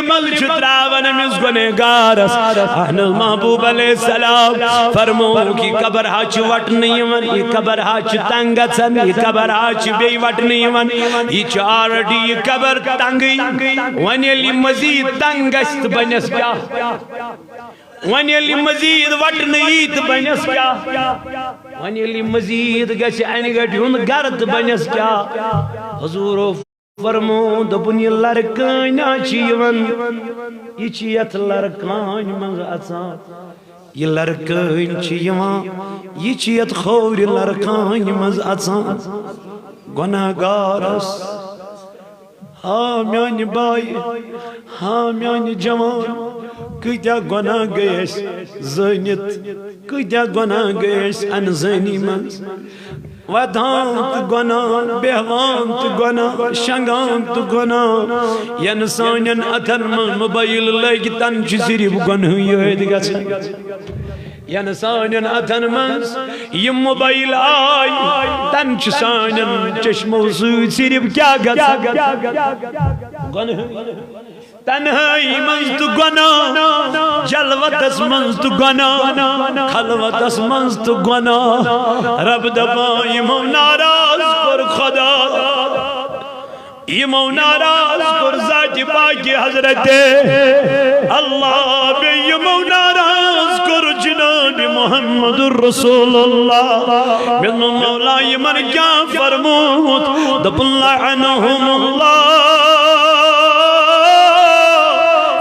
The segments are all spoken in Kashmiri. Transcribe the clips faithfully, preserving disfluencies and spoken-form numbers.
منٛز چھُ ترٛاوان أمِس گۄنہگارس۔ اہن حظ، محبوب علیہ السلام فرمووُکھ، یہِ قبر ہا چھِ وٹنہٕ یِوان، یہِ قبر ہا چھِ تنگ گژھان، یہِ قبر ہا چھِ بیٚیہِ وٹنہٕ یِوان۔ یہِ چھِ already یہِ قبر تنگٕے۔ وۄنۍ ییٚلہِ یہِ مزید تنگ گژھِ تہٕ بنٮ۪س کیٛاہ؟ وۄنۍ ییٚلہِ یہِ مزید وٹنہٕ یی تہٕ بنٮ۪س کیٛاہ؟ وۄنۍ ییٚلہِ یہِ مزید گژھِ انہِ گٹہِ ہُنٛد گرٕ تہٕ بنٮ۪س کیٛاہ؟ حضوٗرو فرموو، دوٚپُن، یہِ لرکٲنۍ ہا چھِ یِوان، یہِ چھِ یتھ لرکانہِ منٛز اژان۔ یہِ لرکٲنۍ چھِ یِوان، یہِ چھِ یتھ کھوورِ لرکانہِ منٛز اژان۔ گۄناہگارس، ہا میانہِ بایہِ، ہا میانہِ جوان، کۭتیاہ گۄناہ گٔے اَسہِ زٲنِتھ، کۭتیاہ گۄناہ گٔے اَسہِ انزٲنی منٛز۔ وۄتھان تہٕ گۄناہ، بیٚہوان تہٕ گۄناہ، شۄنٛگان تہٕ گۄناہ۔ یَنہٕ سانٮ۪ن اَتھن منٛز موبایل لٔگۍ، تَنہٕ چھِ صرف گۄنہٕے یٲدۍ گژھان۔ یَنہٕ سانٮ۪ن اَتھن منٛز یِم موبایل آے، تَنہٕ چھِ سانٮ۪ن چشمو سۭتۍ صرف کیٛاہ گژھان؟ گۄنہٕے۔ تنہٲیی منٛز تہٕ گۄناہ، جلوتس منٛز تہٕ گۄناہ، خلوتس منٛز تہٕ گۄناہ۔ رب دپان، یِمو ناراض کوٚر خدا، یِمو ناراض کوٚر ذاتِ پاکِ حضرت اللہ، بیٚیہِ یِمو ناراض کوٚر جناب محمد رسول اللہ۔ مےٚ دوٚپ، مولا، یِمن کیٛاہ فرمووُتھ؟ دوٚپُن، لعنهم الله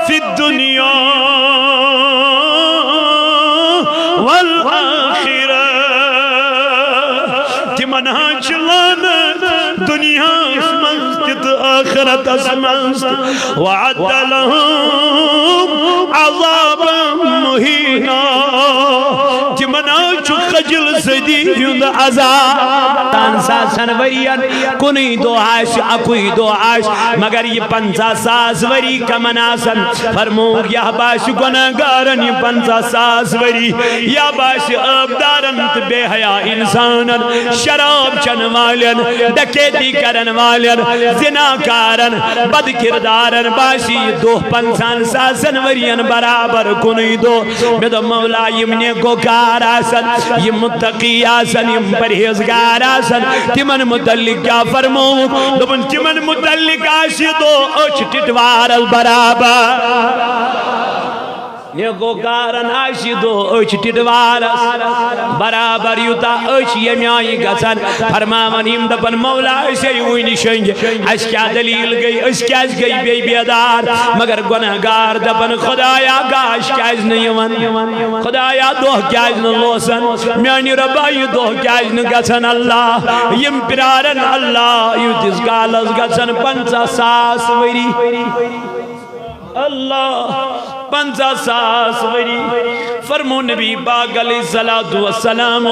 في الدنيا والآخرة۔ تِمن حظ چھِ لعنت دُنیاہس منٛز تہِ تہٕ ٲخرتس منٛز تہِ۔ وأعد لهم عذابا مهينا۔ تِمن حظ چھُ خجل زدی ہُنٛد عذاب۔ پانٛژن ساسن ؤرین کُنُے دۄہ آسہِ، اَکُے دۄہ آسہِ، مگر یہِ پنٛژاہ ساس ؤری کمن آسن؟ فرمووُکھ، یا باسہِ گۄناہگارن یہِ پنٛژاہ ساس ؤری، یا باسہِ عٲبدارن تہٕ بے حیا انسانن، شراب چٮ۪ن والٮ۪ن، ڈکیتی کرن والٮ۪ن، زنا کارن، بد کردارن باسہِ یہِ دۄہ پنٛژاہن ساسن ؤرین برابر کُنُے دۄہ۔ مےٚ دوٚپ، مولا، یِم نیکوکار آسن، یِم متقی آسن، یِم پرہیزگار آسن، تِمن متعلق کیٛاہ فرمووُکھ؟ دوٚپُن، تِمن متعلق آسہِ یہِ دۄہ أچھ ٹِٹوارس برابر۔ نیکوکارن آسہِ یہِ دۄہ أچھ ٹِٹوارس برابر، یوٗتاہ أچھ ییٚمہِ آیہِ گژھن۔ فرماوان یِم، دپان، مولا، أسۍ ہے وُنہِ شۄنٛگۍ، اَسہِ کیٛاہ دٔلیٖل گٔے؟ أسۍ کیٛازِ گٔے بیٚیہِ بیدار؟ مگر گۄنہگار دپان، خدایا، گاش کیٛازِ نہٕ یِوان؟ خدایا، دۄہ کیٛازِ نہٕ لوسان؟ میانہِ رۄبا، یہِ دۄہ کیٛازِ نہٕ گژھان؟ اللہ، یِم پیارن، اللہ، ییٖتِس کالس گژھن پنٛژاہ ساس ؤری۔ اللہ، پنٛژاہ ساس ؤری۔ فرمو نبی پاک علیہ الصلوۃ والسلام،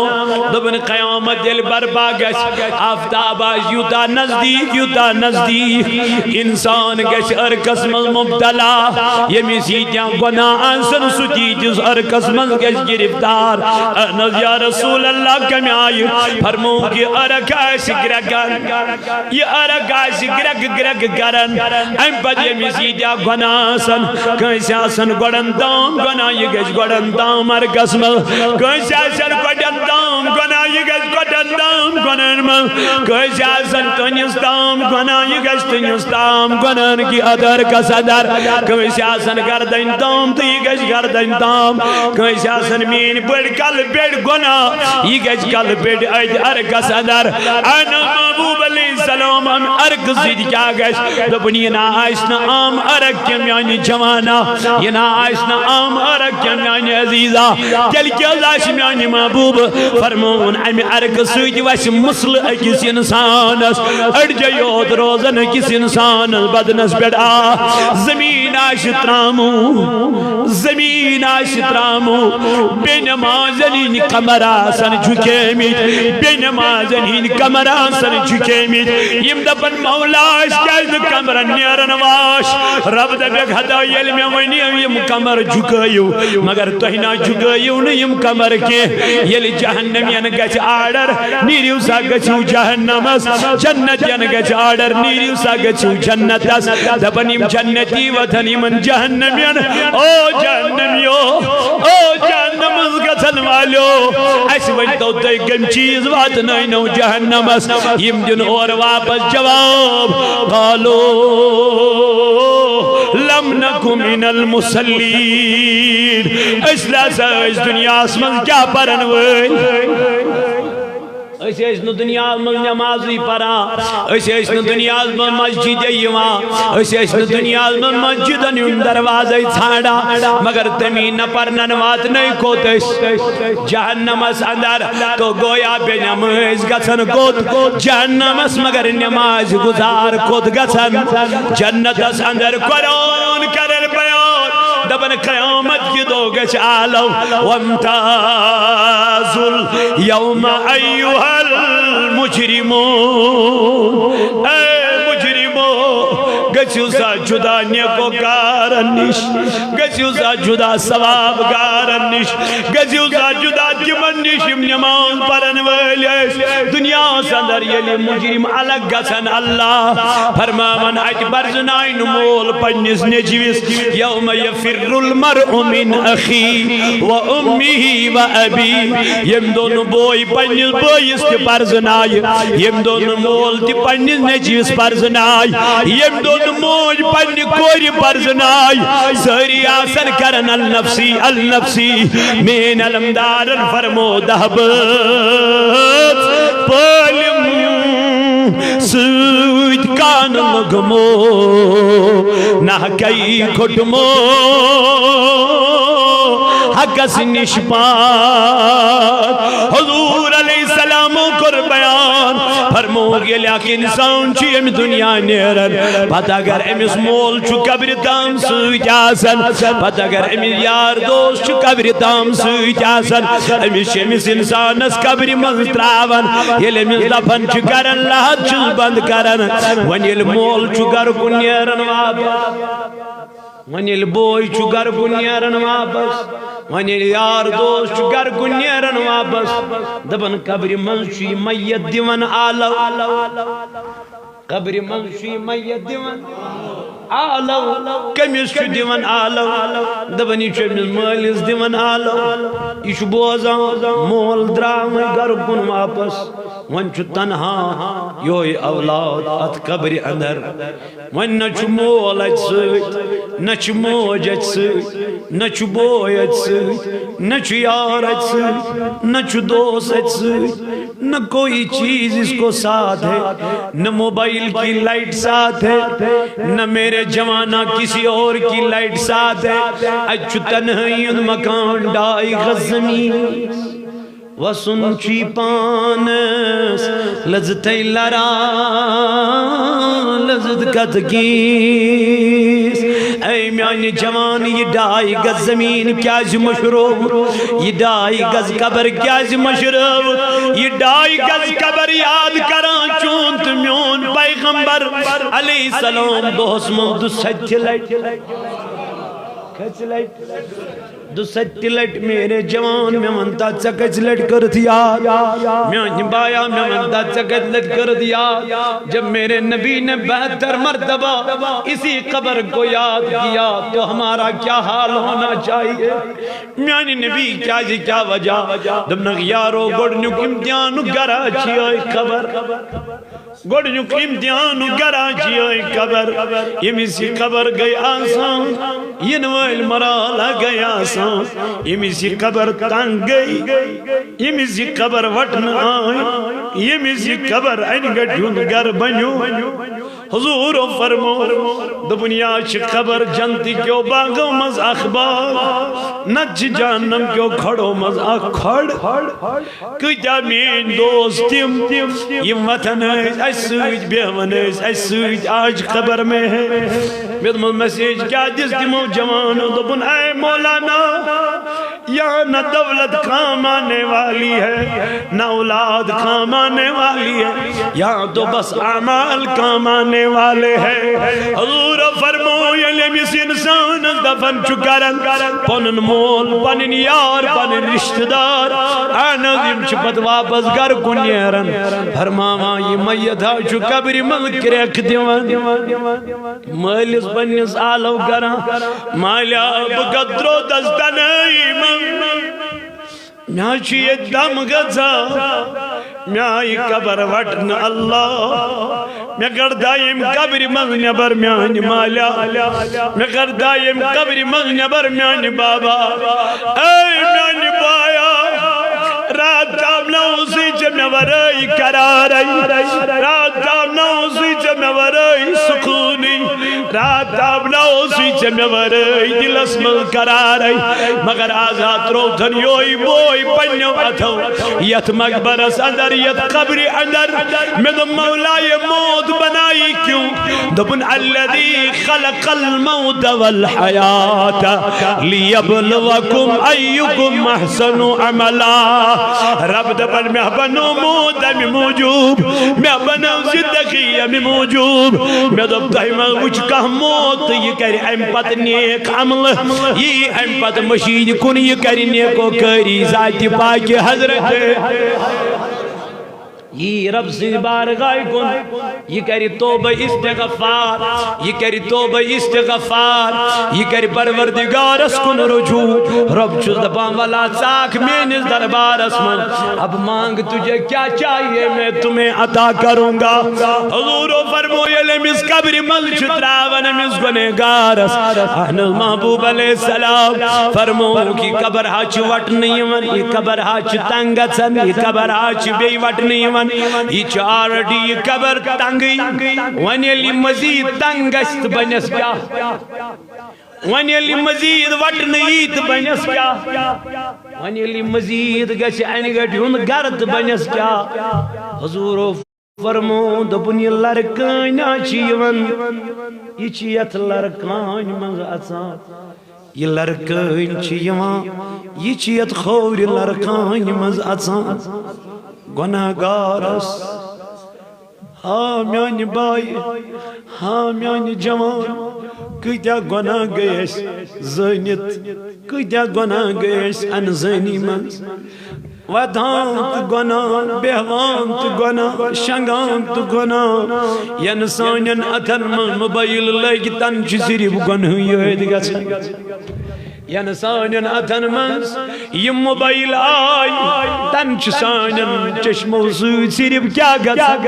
دوٚپُن، قیامت ییٚلہِ برپا گژھِ، آفتاب آسہِ یوٗتاہ نزدیٖک، یوٗتاہ نزدیٖک، انسان گژھِ عرقس منٛز مبتلا، ییٚمِس ییٖتیٛاہ گۄناہ آسن، سُہ تہِ ییٖتِس عرقس منٛز گژھِ گرفتار۔ اہن حظ یا رسول اللہ، کمہِ آیہِ؟ فرمووُکھ، یہِ عرق آسہِ گرٛٮ۪کان۔ یہِ عرق آسہِ گرٛٮ۪کہٕ گرٛٮ۪کہٕ کران۔ اَمہِ پتہٕ ییٚمِس ییٖتیٛاہ گۄناہ آسن، کٲنٛسہِ آسن گۄڈن تام گۄناہ، یہِ گژھِ گۄڈن تام عرقس منٛز۔ کٲنٛسہِ آسن گۄڈن تام گۄناہ، یہِ گژھِ گۄڈن تام گۄناہن منٛز۔ کٲنٛسہِ آسن تٔنِس تام گۄناہ، یہِ گژھِ تٔنِس تام گۄناہن کہِ ادٕ عرقس اندر۔ کٲنٛسہِ آسن گردنۍ تام تہٕ یہِ گژھِ گردنۍ تام۔ کٲنٛسہِ آسن میٛٲنۍ بٔڑۍ کلہٕ پٮ۪ٹھ گۄناہ، یہِ گژھِ کلہٕ پٮ۪ٹھ أتھۍ عرقس اندر۔ اہن محبوب علیہ السلام، امہِ عرقہٕ سۭتۍ کیٛاہ گژھِ؟ دوٚپُن، یہِ نہ آسہِ نہٕ عام عرق کینٛہہ میانہِ جوانا، یہِ نہ آسہِ نہٕ عام عرق کینٛہہ میانہِ عزیزا۔ تیٚلہِ کیٛاہ آسہِ میانہِ محبوب؟ فرمووُن، امہِ عرقہٕ سۭتۍ وسہِ مسلہٕ أکِس انسانس، أڈجہِ یوت روزن أکِس انسانس بدنس پٮ۪ٹھ۔ آ، زمین آسہِ ترٛاموٗ، زمین آسہِ ترٛاموٗ، بے نمازن ہٕنٛدۍ کمر آسن جھُکیمٕتۍ، بے نمازن ہٕنٛدۍ کمر آسن جھُکیمٕتۍ۔ یِم دپن، مولا، أسۍ کیازِ نہٕ کمرن نیرن واش؟ رب دپکھ، ہتا ییٚلہِ مےٚ ؤنِو یِم کمر جھُکٲیِو، مگر تُہۍ نہ جھُکٲیِو نہٕ یِم کمر کینٛہہ۔ ییٚلہِ جہنمین گژھِ آرڈر، نیٖرِو سا گٔژھِو جہنمس، جنتین گژھِ آرڈر، نیٖرِو سا گٔژھِو جنتس۔ دپن، یِم جنتی وتھن، یِم من جہنمین، او جہنمیو، او جہنمس گژھن والیو، اسہِ ؤنۍ تو تُہۍ کٔمۍ چیٖز واتنٲینو جہنمس، یِم دِن اورٕ واپس جواب۔ قالوا لم نک من المصلین، أسۍ نہ سا ٲسۍ دُنیاہس منٛز کیٛاہ پرن وٲلۍ؟ أسۍ ٲسۍ نہٕ دُنیاہس منٛز نمازٕے پران، أسۍ ٲسۍ نہٕ دُنیاہس منٛز مسجدے یِوان، أسۍ ٲسۍ نہٕ دُنیاہس منٛز مسجدن ہُنٛد دروازے ژھانڈان، مگر تٔمی نفرن واتنٲے کوٚت أسۍ؟ جہنمس اندر۔ تو گویا بے نمٲز گژھن کوٚت؟ جہنمس۔ مگر نماز گزار کوٚت گژھن؟ جنتس اندر۔ قرآن کرن بیان، دپن قیامت کہِ دۄہ گژھِ عالم، وامتازوا الیوم ایھا المجرمون۔ اے مجرمو، گژھِو سا جدا نیکوکارن نِش، گژھِو سا جدا ثواب گارن نِش، گژھِو سا جدا تِمن نِش یِم نماز پرن وٲلۍ ٲسۍ۔ دُنیاہس اندر ییٚلہِ مجرم الگ گژھن، اللہ فرماوان، اتہِ پرزناوِ نہٕ مول پننِس نیٚچوِس۔ یوم یفر المرء من اخیہ و امہ و ابیہ۔ ییٚمہِ دۄہ نہٕ بوے پننِس بٲیِس تہِ پرزنایہِ، ییٚمہِ دۄہ نہٕ مول تہِ پننِس نیٚچوِس پرزنایہِ، ییٚمہِ دۄہ نہٕ موج پننہِ کورِ پرزنایہِ، سٲری آسن کران النفسی النفسی۔ میٲنۍ علمدارن فرمو دہ بٲژ پٲلِم سۭتۍ کان لوٚگمو، نہ کئی کھوٚٹمو حقس نِش پان۔ حضور علیہ السلامو کوٚر بیان، فرمووُکھ، ییٚلہِ اکھ انسان چھُ ییٚمہِ دُنیا نیران، پتہٕ اگر أمِس مول چھُ قبرِ تام سۭتۍ آسان، پتہٕ اگر أمِس یار دوست چھُ قبرِ تام سۭتۍ آسان، أمِس چھِ أمِس انسانس قبرِ منٛز تراوان، ییٚلہِ أمِس دفن چھِ کران، لحد چھُس بند کران، وۄنۍ ییٚلہِ مول چھُ گرٕ کُن نیران واپس، وۄنۍ ییٚلہِ بوے چھُ گرٕ کُن نیران واپس، وۄنۍ ییٚلہِ یار دوست چھُ گرٕ کُن نیران واپس، دپان، قبرِ منٛز چھُ یہِ میت دِوان آلو، قبرِ منٛز چھُ یہِ میت دِوان آلو۔ کٔمِس چھُ دِوان آلو؟ دپان، یہِ چھُ أمِس مٲلِس دِوان آلو۔ یہِ چھُ بوزان، مول درٛاو وۄنۍ گرٕ کُن واپس، وۄنۍ چھُ تنہا یِہوٚے اولاد اتھ قبرِ اندر۔ وۄنۍ نہ چھُ مول اتہِ سۭتۍ، نہ چھُ موج اتہِ سۭتۍ، نہ چھُ بوے اتہِ سۭتۍ، نہ چھُ یار اتہِ سۭتۍ، نہ چھُ دوست اتہِ سۭتۍ، نہ کوئی چیز اس کو ساتھ ہے، نہ موبائل کی لائٹ ساتھ ہے، نہ میرے جوانا کسی اور کی لائٹ ساتھ ہے۔ اتہِ چھُ تنہٲئی ہُنٛد مکان، ڈاے گز زمین۔ وسُن چھُے پانس لذتَے لران، لذت کتھ کیس؟ اے میانہِ جوان، یہِ ڈاے گز زمین کیازِ مشرو؟ یہِ ڈاے گز قبر کیازِ مشرو؟ یہِ ڈاے گز قبر یاد کران چون تہٕ میون پیغمبر علیہ السلام دۄہس منٛز دُسَتہِ لٹہِ۔ کھژِ لٹہِ۔ دُسَتہِ لٹہِ میٲنۍ جوان، مےٚ وَن تہٕ، ژےٚ کٔژِ لٹہِ کٔرٕتھ یاد؟ میانہِ بایا، مےٚ وَن تہٕ، ژےٚ کٔژِ لٹہِ کٔرٕتھ یاد؟ جب میرے نبی نے بہتر مرتبہ اسی قبر کو یاد کیا تو ہمارا کیا حال ہونا چاہیے؟ میانہِ نبی کیازِ، کیا وجہ؟ دوٚپنکھ، یارو، گۄڈٕنیُک امتحان گرا چھِ یِہوٚے قبر۔ گۄڈٕنیُک امتحان گرا چھِ یِہوٚے قبر۔ ییٚمِس یہِ قبر گٔے آسان، یِنہٕ وٲلۍ مرحلہ گٔے آسان۔ ییٚمِس یہِ قبر تنگ گٔے، ییٚمِس یہِ قبر وٹنہٕ آے، ییٚمِس یہِ قبر انہِ گٹہِ ہُنٛد گرٕ بنیو۔ حضورو فرمو، دوٚپُن، یا چھِ قبر جنتہٕ کیو باغو منٛز اکھ باغ، نتہٕ چھِ جہنم کیو کھۄڈو منٛز اکھ کھۄڈ۔ کۭتیاہ میٲنۍ دوست تِم، یِم وۄتھان ٲسۍ اَسہِ سۭتۍ، بیٚہوان ٲسۍ اَسہِ سۭتۍ، آج قبر میں ہے۔ مےٚ دوٚپمَس، میسیج کیٛاہ دِژ تِمو جوانو؟ دوٚپُن، اے مولانا، یہاں نہ دولت کام آنے والی ہے، نہ اولاد کام آنے والی ہے، یہاں تو بس اعمال کام آنے والے ہیں۔ حضور فرمو، ییٚلہِ أمِس اِنسانَس دفن چھُ کران، پنُن مول، پنٕنۍ یار، پنٕنۍ رشتہٕ دار، اہن حظ، یِم چھِ پتہٕ واپس گرٕ کُن نیران۔ فرماوان، یہِ میت ہا چھُ قبرِ منٛز کرٛٮ۪کھ دِوان۔ مٲلِس پننِس آلو کران، مالیا، بہٕ کتھ درٛودس تنہٲیی منٛز؟ مےٚ حظ چھُ ییٚتہِ دم گژھان، مےٚ آیہِ قبر وٹنہٕ، اللہ، مےٚ کڑ دایِم قبرِ منٛز نٮ۪بر میانہِ مالیا، مےٚ کڑ دایِم قبرِ منٛز نٮ۪بر میانہِ بابا۔ اے میانہِ بایا، راتھ تام نہ اوسُے ژےٚ مےٚ ورٲے قرارے، راتھ تام نہ اوسُے ژےٚ مےٚ ورٲے سکوٗنٕے، راتھ تام نہ اوسُے ژےٚ مےٚ ورٲے دِلس منٛز قرارے۔ مگر آز ہا ترٛووتھن یوے بوے پننیو اتھو یتھ مقبرس اندر، یتھ قبرِ اندر۔ مےٚ دوٚپ، مولایہ، موت بنایی کیوں؟ دوٚپُن، الذی خلق الموت والحیات لیبلوکم ایکم احسن عملا۔ رب دپان، مےٚ بنو موت امہِ موٗجوٗب، مےٚ بنٲو زندگی امہِ موٗجوٗب۔ مےٚ دوٚپ، تۄہہِ ما وٕچھ کانٛہہ موت تہٕ یہِ کرِ امہِ پتہٕ نیک عملہٕ، یہِ یی امہِ پتہٕ مشیٖنہِ کُن، یہِ کرِ نیکو کٲری ذاتِ پاکہِ حضرت۔ یی رب سٕنٛدِ بارگاہہِ کُن، یہِ کرِ توبہ استغفار، یہِ کرِ توبہ استغفار، یہِ کرِ پروردگارس کُن رجوع۔ رب چھُس دپان، ولا ژاکھ میٲنِس دربارس منٛز، اب مانگ تجھے کیا چاہیے میں تمہیں عطا کروں گا۔ حضورو فرمو، ییٚلہِ أمِس قبرِ منٛز چھِ ترٛاوان أمِس گۄنہگارس، اہن حظ، محبوب علیہ السلام فرمو کہِ قبر ہا چھِ وٹنہٕ یِوان، یہِ قبر ہا چھِ تنگ گژھان، یہِ قبر ہا چھِ بیٚیہِ وٹنہٕ یِوان، یہِ چھِ already یہِ قبر تنگٕے۔ وۄنۍ ییٚلہِ یہِ مزید تنگ گژھِ تہٕ بنٮ۪س کیٛاہ؟ وۄنۍ ییٚلہِ یہِ مزید وٹنہٕ یی تہٕ بنٮ۪س کیٛاہ؟ وۄنۍ ییٚلہِ یہِ مزید گژھِ انہِ گٹہِ ہُنٛد گرٕ تہٕ بنٮ۪س کیٛاہ؟ حضورو فرمو، دوٚپُن، یہِ لرکٲنۍ ہا چھِ یِوان، یہِ چھِ یتھ لرکٲنۍ منٛز اژان۔ یہِ لرکٲنۍ چھِ یِوان، یہِ چھِ یتھ کھوورِ لرکٲنۍ منٛز اژان۔ گۄناہگارس، ہا میانہِ بایہِ، ہا میانہِ جوان، کۭتیاہ گۄناہ گٔے اَسہِ زٲنِتھ، کۭتیاہ گۄناہ گٔے اَسہِ انزٲنی منٛز۔ وۄتھان تہٕ گۄناہ، بیٚہوان تہٕ گۄناہ، شۄنٛگان تہٕ گۄناہ۔ یَنہٕ سانٮ۪ن اَتھن منٛز موبایِل لٔگۍ، تَنہٕ چھِ صرف گۄنہٕے یٲدۍ گژھان۔ یَنہٕ سانٮ۪ن اَتھن منٛز یِم موبایِل آے، تَنہٕ چھِ سانٮ۪ن چشمو سۭتۍ صرف کیٛاہ گژھان؟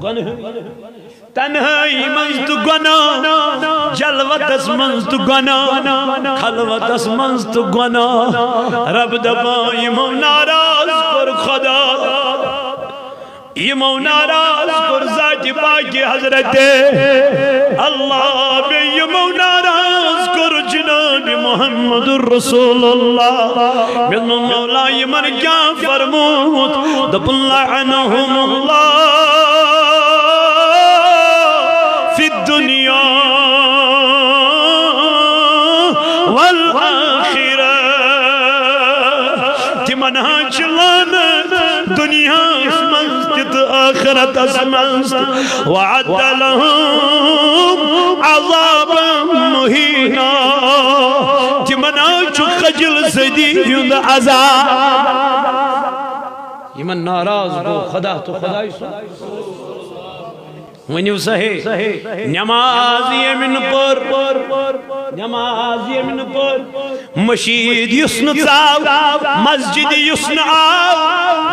گۄنہٕے۔ تنہٲیی منٛز تہٕ گۄناہ، جلوتس منٛز تہٕ گۄناہ، خلوتس منٛز تہٕ گۄناہ۔ رب دپان، یِمو ناراض کوٚر خدا، یِمو ناراض کوٚر ذاتِ پاکہِ حضرت اللہ، بیٚیہِ یِمو ناراض کوٚر جناب محمد رسول اللہ۔ مےٚ دوٚپ، مولا، یِمن کیٛاہ فرمومُت؟ دوٚپُن، لعنهم الله في الدنيا والآخرة۔ تِمن حظ چھِ لعنت دُنیاہس منٛز تہِ تہٕ ٲخرتس منٛز تہِ۔ وأعد لهم عذابا مهينا۔ تِمن حظ چھُ خجل زدی ہُنٛد عذاب۔ یِمن ناراض گوٚو خدا تہٕ خداے سُنٛد۔ ؤنِو صحیح۔ نماز ییٚمہِ نہٕ پٔر، نماز ییٚمہِ نہٕ پٔر، مشیٖد یُس نہٕ ژاو، مسجد یُس نہٕ آو،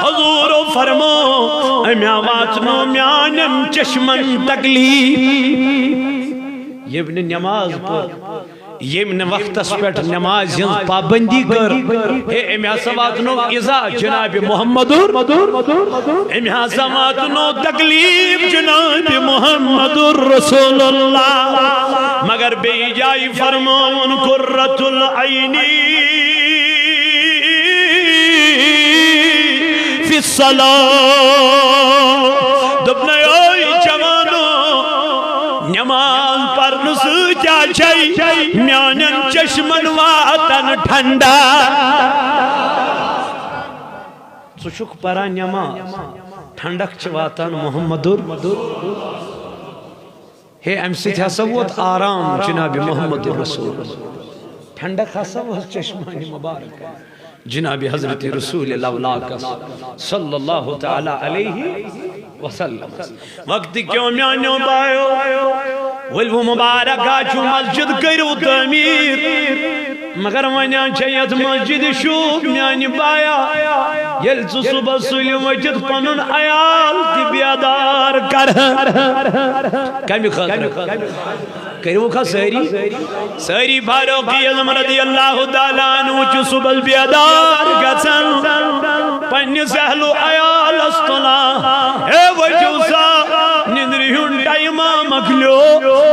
حضوٗرو فرمو، أمۍ ہا واتنو میانٮ۪ن چشمن تکلیف۔ ییٚمۍ نہٕ نماز پٔر، ییٚمۍ نہٕ وقتس پٮ۪ٹھ نمازِ ہٕنٛز پابندی کٔر، ہے، أمۍ ہسا واتنو ایذا جناب محمد، أمۍ ہسا واتنو تکلیف جناب محمد رسول اللہ۔ مگر بیٚیہِ جایہِ فرمووُن، قرۃ العین فی الصلاۃ۔ دوٚپنَے، اے جوانو، نماز پرنہٕ سۭتۍ چھے میانٮ۪ن چشمن واتان ٹھنڈا۔ ژٕ چھُکھ پران نٮ۪ماز، ٹھنڈک چھِ واتان محمدُر۔ ہے، امہِ سۭتۍ ہسا ووت آرام جناب محمد رسول۔ ٹھنڈک ہسا وٲژ چشمانِ مبارک جناب حضرت رسول لولاکس صلی اللہ تعالی علیہ وسلم۔ وقت کیوں میانیو بایو، ولو مبارک آ چھُ مسجد کٔرِو تعمیٖر، مگر وۄنۍ چھےٚ یتھ مسجد شوٗب میانہِ بایا۔ ییٚلہِ ژٕ صبح سُلہِ ؤتھِتھ پنُن عیال تہِ بیدار کرہن۔ کمہِ خٲطرٕ؟ کٔرِو کھا سٲری؟ سٲری فاروق اعظم رضی اللہ تعالیٰ عنہ چھُ صبحس بیدار گژھان، پننِس اہل و عیالس تُلان، ہے ؤتھِو سا، نِندرِ ہُنٛد ٹایما مۄکلیو،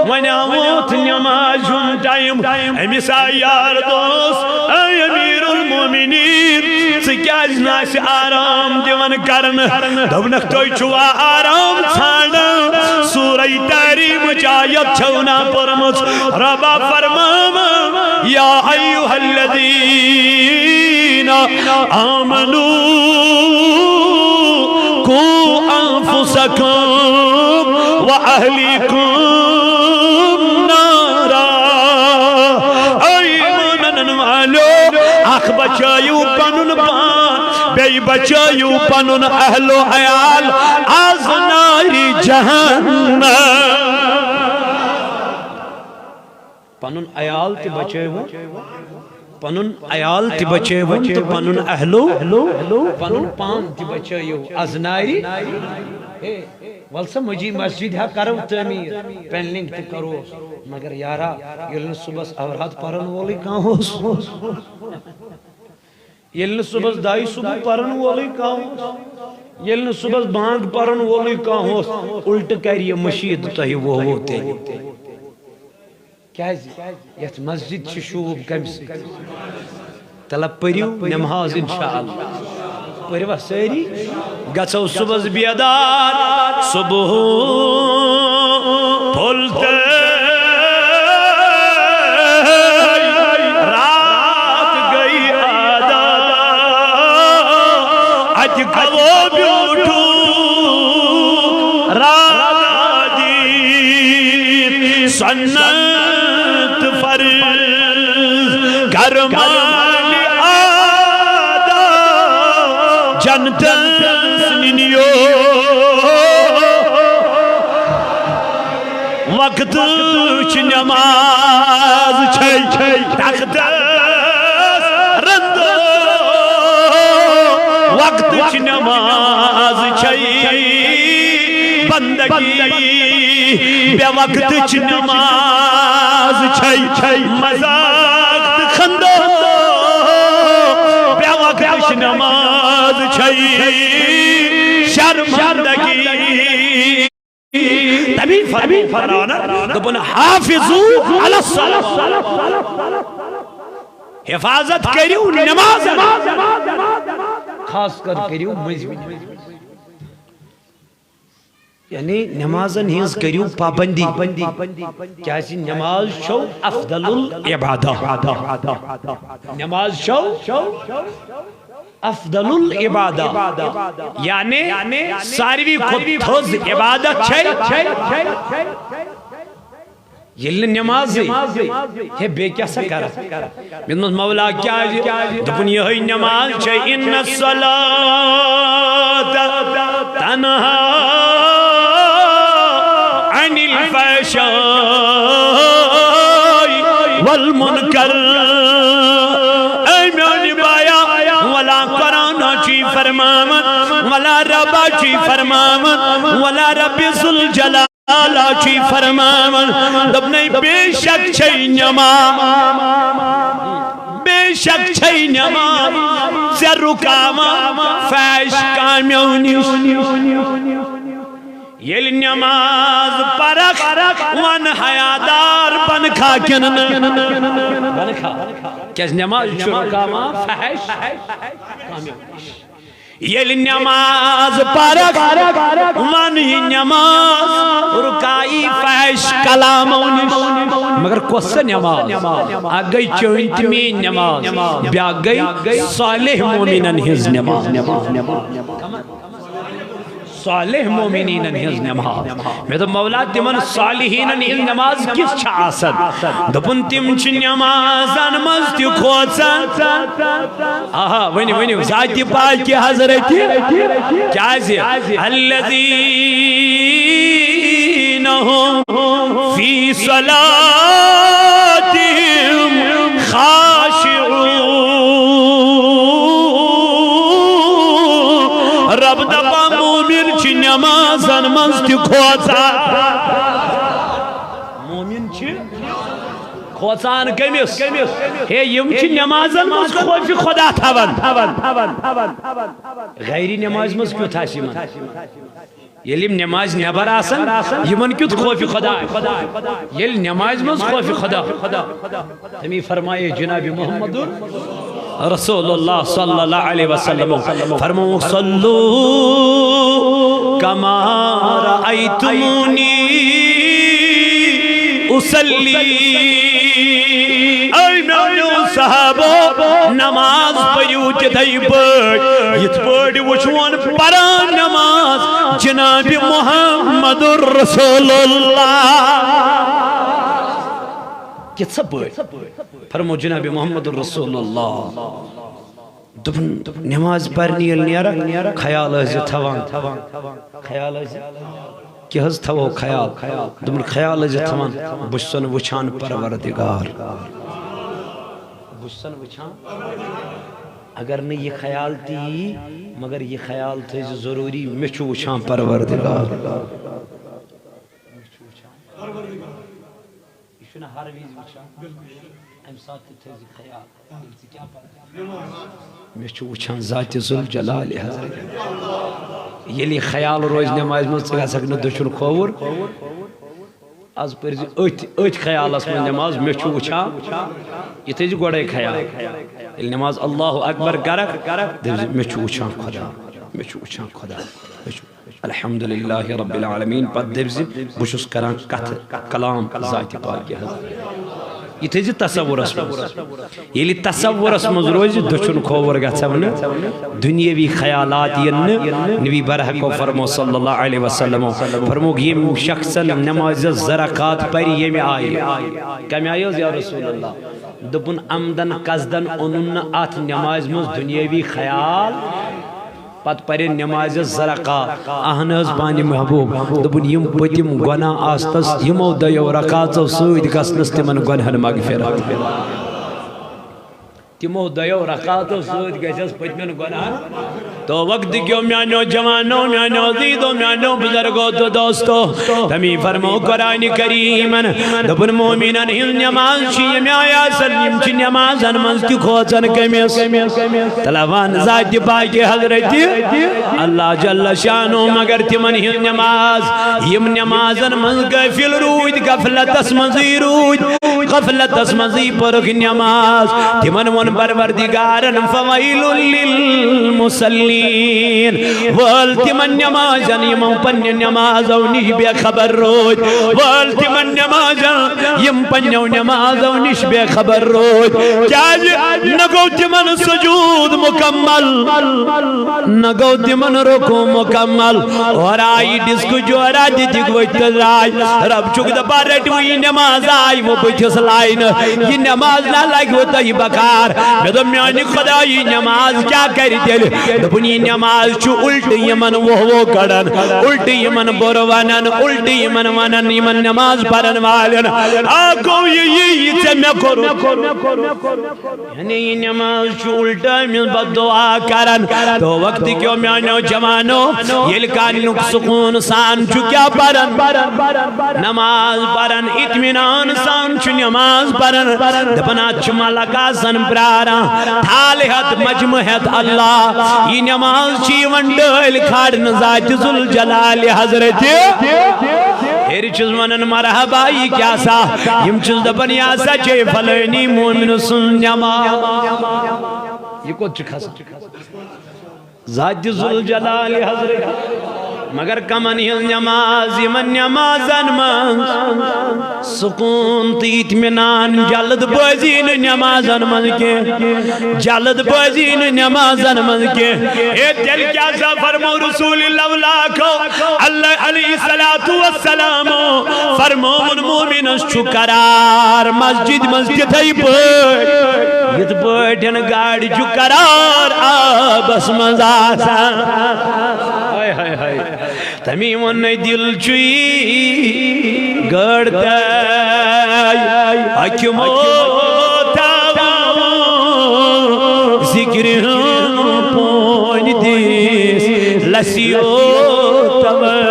وۄنۍ آو ووت نٮ۪مازِ ہُنٛد ٹایم۔ أمِس آے یار دوس، اے امیر المومنین، ژٕ کیازِ نہٕ اسہِ آرام دِوان کرنہٕ؟ دوٚپنکھ، تُہۍ چھِوا آرام ژھانڈان؟ سورہ تحریمٕچ آیت چھو نا پٔرمٕژ؟ ربا فرماوان، یا ایھا الذین آمنوا قوا انفسکم و اہلیکم نارا۔ اے ایمان انن والو، اکھ بچٲیِو پنُن پان، بیٚیہِ بچٲیِو پنُن اہل و عیال از نارِ جہنم۔ پنُن عیال تہِ بچٲیِوُن، پنُن عیال تہِ بچٲیِوُن تہٕ پنُن اہلو، پنُن پان تہِ بچٲیِو از نارِ۔ ہے، ول سا مجی مسجد ہا کرو تعمیٖر، پینلنگ تہِ کروس، مگر یارا، ییٚلہِ نہٕ صبحس اوراد پرن وولٕے کانٛہہ اوس، ییٚلہِ نہٕ صبحس دعایہِ صبح پرن وولٕے کانٛہہ اوس، ییٚلہِ نہٕ صبحس بانگ پرن وولٕے کانٛہہ اوس، الٹہٕ کرِ یہِ مشیٖد تۄہہِ وُہ وُہ تیٚلہِ۔ کیازِ؟ یتھ مسجد چھِ شوٗب کمہِ سۭتۍ؟ تلہ پٔرِو نماز انشاءاللہ۔ پٔرِوا سٲری؟ گژھو صبحس بیدار، صبح پھوٚل تہٕ رات گٔے ادا۔ اتہِ گوٚو بیوٗٹھوٗ رات دِتھ سنت فرض کرمان ادا۔ جنتس نِنیو وقتٕچ نماز چھے، تختس رندو وقتٕچ نماز چھے، بندگی بے وقتٕچ نماز چھے، مذاق تہٕ خندو بے وقتٕچ نماز چھے، شرمندگی۔ تمی فرمو فرمانا، دوٚپُن، حافظوا علی الصلاۃ، حفاظت کٔرِو نماز، خاص کر کٔرِو مٔنٛزمہِ۔ یعنی نمازن ہٕنٛز کٔرِو پابندی، کیازِ نماز چھو افضل العبادہ۔ نماز چھو افضل العبادہ، یعنی ساروی کھۄتہٕ تھٔز عبادت چھے۔ ییٚلہِ نہٕ نمازٕے، ہے، بیٚیہِ کیٛاہ سا کرٕ؟ مےٚ دوٚپمَس، مولا کیٛازِ؟ دوٚپُن، یِہوٚے نماز چھے، ان الصلاۃ تنہا عن الفحشاء والمنکر۔ اے میٛانہِ بایا، ولا قرآن چی فرماوان، ولا ربا چی فرماوان، ولا رب ذوالجلال اللہ چھُے فرماوان، دوٚپنَے، بے شک چھے نماز، بے شک چھے نماز ژےٚ رُکاوان فحش کامیو نِش۔ ییٚلہِ نماز پرکھ، وَن حیادار بنکھا کِنہٕ نہٕ؟ بنکھا۔ کیٛازِ نماز چھُ رُکاوان فحش کامیو نِش۔ ییٚلہِ نماز پرکھ، ون یہِ نماز رکائی فحش کلامو نِش۔ مگر کۄس سا نماز؟ اکھ گٔے چٲنۍ تہٕ میٲنۍ نماز، بیاکھ گٔے صالح مومنن ہٕنٛز نماز۔ صالح مومنینن ہٕنٛز نماز۔ مےٚ دوٚپ، مولا، تِمن صالحینن ہٕنٛز نماز کِژھ چھِ آسان؟ دوٚپُن، تِم چھِ نمازن منٛز تہِ کھوژان۔ آہا، ؤنِو، ؤنِو، ذاتِ پاکِ حضرتِ۔ کیازِ؟ الذین هم فی صلاتہم خاشعون۔ رب دپان، مومن چھِ نمازن منٛز تہِ کھوژان۔ مومن چھِ کھوژان کٔمِس؟ ہے، یِم چھِ نمازن منٛز خوفِ خدا تھاوان۔ غیری نمازِ منٛز کیُتھ آسہِ یِمن؟ ییٚلہِ یِم نمازِ نٮ۪بر آسن، یِمن کیُتھ خوفِ خدا آسہِ؟ ییٚلہِ نمازِ منٛز خوفِ خدا۔ تٔمی فرمایے جناب محمد رسول اللہ صلی اللہ علیہ وسلم، فرمو، صلو کما رأیتمونی اصلی۔ اے میانیو صحابو، نماز پٔرِو تِتھے پٲٹھۍ، یِتھ پٲٹھۍ وٕچھون پران نماز جناب محمد رسول اللہ۔ کِتھ پٲٹھۍ؟ فرمو جناب محمد رسول اللہ۔ دوٚپُن، نماز پرنہِ ییٚلہِ نیرکھ، خیال ٲسۍ زِ تھاوان۔ خیال ٲسۍ زِ، کیٛاہ حظ تھاوو خیال؟ دوٚپُن، خیال ٲسۍ زِ تھاوان، بہٕ چھُسن وٕچھان پروردگار۔ بہٕ چھُسن وٕچھان۔ اگر نہٕ یہِ خیال تہِ یی، مگر یہِ خیال تھٲیزِ ضروٗری، مےٚ چھُ وٕچھان پروردگار۔ یہِ چھُنہٕ ہر وِزِ وٕچھان۔ اَمہِ ساتہٕ تہِ تھٲیزِ خیال۔ ژٕ کیٛاہ پَرٕ؟ مےٚ چھُ وٕچھان ذاتِ ذوالجلال حضرت۔ ییٚلہِ یہِ خیال روزِ نٮ۪مازِ منٛز، ژٕ گژھکھ نہٕ دٔچھُن کھووُر۔ از پٔرزِ أتھۍ، أتھۍ خیالس منٛز نٮ۪ماز، مےٚ چھُ وٕچھان۔ یہِ تھٲیزِ گۄڈَے خیال۔ ییٚلہِ نٮ۪ماز اللہ اکبر کرکھ، دٔپزِ، مےٚ چھُ وٕچھان خۄدا، مےٚ چھُ وٕچھان خۄدا، مےٚ چھُ الحمدللہ رب العالمین۔ پتہٕ دٔپزِ، بہٕ چھُس کران کتھٕ، کلام ذاتِ پاکہِ حضرت۔ یہِ تھٲیزِ تصورس منٛز۔ ییٚلہِ تصورس منٛز روزِ، دٔچھُن کھووُر گژھو نہٕ، دُنیٲوی خیالات یِن نہٕ۔ نبی برحقو فرمو صلی اللہ علیہ وسلمو، فرمووُکھ، ییٚمۍ شخصن نمازِ زٕ رکعت پرِ ییٚمہِ آیہِ۔ کمہِ آیہِ حظ یا رسول اللہ؟ دوٚپُن، عمدن قصدن اوٚنُن نہٕ اتھ نمازِ منٛز دُنیٲوی خیال۔ پتہٕ پرن نمازِ زٕ رکعت۔ اہن حظ، پانہِ محبوب۔ دوٚپُن، یِم پٔتِم گۄناہ آستس، یِمو دۄیو رکعژو سۭتۍ گژھنس تِمن گۄنہن مغفرت۔ تِمو دۄیو رکعتو سۭتۍ گژھس پٔتمٮ۪ن گۄنہن۔ تو وقت کیو میانیو جوانو، میانیو عزیزو، میانیو بزرگو تو دوستو، تمی فرمو قرآن کریمن، دوٚپُن، مومنن ہٕنٛز نماز چھِ ییٚمہِ آیہِ آسان، یِم چھِ نمازن منٛز تہِ کھوژان کٔمِس؟ تلوان ذاتِ پاکہِ حضرتِ اللہ جل شانو، مگر تِمن ہٕنٛز نماز، یِم نمازن منٛز غافل روٗدۍ، غفلتس منٛزٕے روٗدۍ، غفلتس منٛزٕے پٔرٕکھ نماز، تِمن ووٚن پروردگارن، فویل للمصلین، وٲل تِمن نمازن، یِمو پننہِ نمازو نِش بے خبر روٗدۍ، وٲل تِمن نمازن، یِم پننیو نمازو نِش بے خبر روٗدۍ۔ کیازِ؟ نہ گوٚو تِمن سجود مکمل، نہ گوٚو تِمن رکوع مکمل۔ اورٕ آیہِ ڈسکہٕ جورا دِتِکھ ؤتھۍ تہٕ درٛاے۔ رب چھُکھ دپان، رٔٹِو یہِ نماز، آیہِ وۄنۍ بٕتھِس لاینہٕ۔ یہِ نماز نہ لگہِ وۄنۍ تۄہہِ بکار۔ مےٚ دوٚپ، میانہِ خدایہِ، نماز کیٛاہ کرِ تیٚلہِ؟ دوٚپُن، یہِ نماز چھُ الٹہٕ یِمن ووہ ووہ کڑان، الٹہٕ یِمن بُرٕ ونان، الٹہٕ یِمن ونان، یِمن نماز پرن والٮ۪ن۔ آ گوٚو یہِ، یہِ، یہِ ژےٚ مےٚ کوٚرُتھ۔ یعنی یہِ نماز چھُ الٹہٕ أمِس بد دعا کران۔ تو وقت کیو میانیو جوانو، ییٚلہِ کانیُک سکوٗن سان چھُ کیٛاہ پران؟ نماز پران، اطمینان سان چھُ نماز پران۔ دپان، اتھ چھُ ملک آسان پراران، تھالہِ ہٮ۪تھ، مجمہٕ ہٮ۪تھ اللہ۔ یہِ نماز چھِ یِوان ڈٲلۍ کھالنہٕ ذاتِ ذوالجلالِ حضرتِ۔ ہیٚرِ چھُس ونان، مرحبا، یہِ کیٛاہ سا؟ یِم چھِس دپان، یہِ ہسا چھے فلٲنی مومنہٕ سٕنٛز نماز۔ یہِ کوٚت چھُ کھسان؟ ذات ذوالجلال حضرت۔ مگر کمن ہٕنٛز نماز؟ یِمن نمازن منٛز سکوٗن تہٕ اطمینان، جلد بٲزی نہٕ نمازن منٛز کینٛہہ، جلد بٲزی نہٕ نمازن منٛز کینٛہہ۔ اے، تیٚلہِ کیٛاہ سا فرموو رسول؟ لولا کو اللہ علیہ الصلوۃ والسلام فرمووُن، مومنس چھُ قرار مسجد منٛز تِتھے پٲٹھۍ، یِتھ پٲٹھۍ گاڑِ چھُ قرار آبس منٛز آسان۔ ہاے، ہاے، ہاے۔ تمی ووٚن، دل چھُے گٲڑ تہٕ حکمو تھاوان، ذکر ہُنٛد پونۍ دِس لسیو توے۔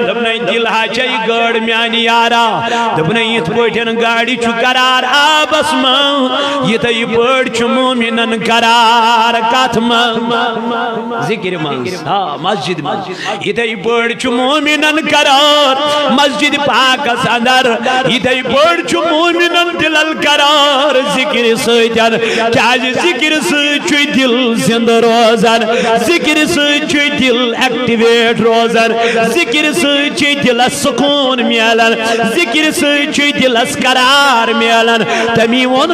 دوٚپنَے، دل ہا چھے گٲڑ میانہِ یارا۔ دوٚپنَے، یِتھ پٲٹھۍ گاڑِ چھُ قرار آبس منٛز، یِتھے پٲٹھۍ چھُ مومنن قرار کتھ منٛز؟ ذکر منٛز، آ، مسجد منٛز۔ یِتھے پٲٹھۍ چھُ مومنن قرار مسجد پاکس اندر، یِتھے پٲٹھۍ چھُ مومنن دلن قرار ذکر سۭتۍ۔ کیازِ ذکر سۭتۍ چھُ دل زندٕ روزان، ذکر سۭتۍ چھُ دل ایکٹیویٹ روزان، ذکر سۭتۍ چھُ دلس سکوٗن میلان، ذکر سۭتۍ چھُ دلس قرار میلان۔ تمی ووٚن،